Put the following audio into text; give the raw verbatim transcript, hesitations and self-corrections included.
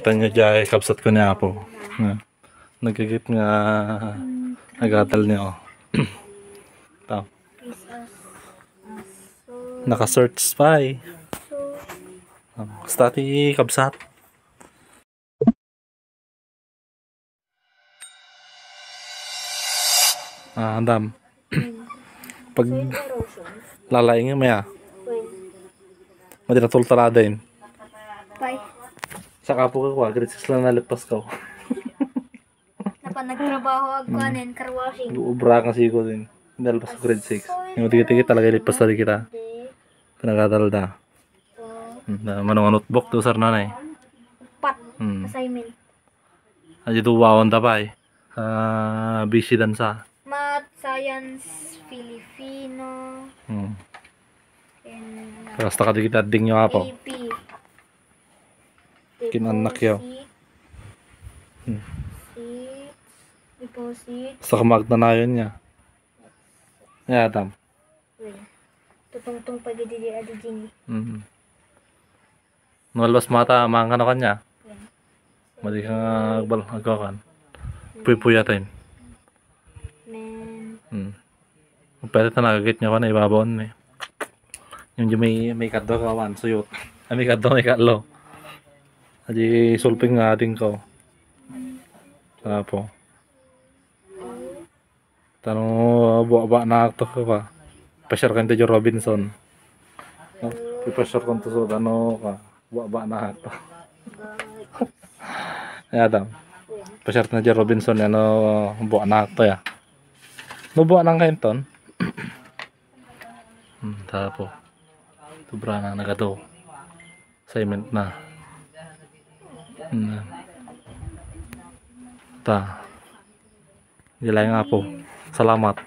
Tanyo jay kabsat ko ni Apo. Na. Nagkagit nga agadal niya, oh. Tao. Naka-search pa eh. Basta ti kabsat. Ah, andam. Pag lalaing mo ya. Madi na tultala din. Bye. Sa kapo ko, grade six lang nalipas ko. Napa nagtrabaho ako anen car washing. Obra kasi ko din. Nalipas ko grade six. Yung tigi-tigi talaga ilipas tadi kita. Pinagadal da. Hmm, na, manong notebook to, sir, nanay. Upat. Hmm. Assignment. Adi duwaon ta pay. Ah, busy dan sa. Math, science, Filipino. Hmm. And, uh, basta kadi kita ding nyo, Apo. A P. Kinanak yo. Deposit. Hmm. Deposit. Basta kamagnanayon niya. Ya, Adam. Well, tutungtong pa gidi di adi Jimmy. Mm. Nalabas mata, maangkan ako kanya. Yan. Madi ka nga agbal-, agkakan. Puy-puyatin. Men. Hmm. Pwede ta nagagit niya ko na ibabaw ni. Yung di may, may kadwa ka, wan, suyot. Ay, may kadwa, may katlo. Adi sulping nga ating ko. Apo. Tano, buak-buak na to ka. Pasyar kan ti Joe Robinson. No? Pasyar kan to so, ano ka. Buak-buak na to. Ya, Adam. Pasyar na Joe Robinson, ano, buak na to ya. No, buak na kayo ton. Hmm, tapo. Tubra na nagado. Assignment na. Hmm. Ta. Gilay nga po. Salamat.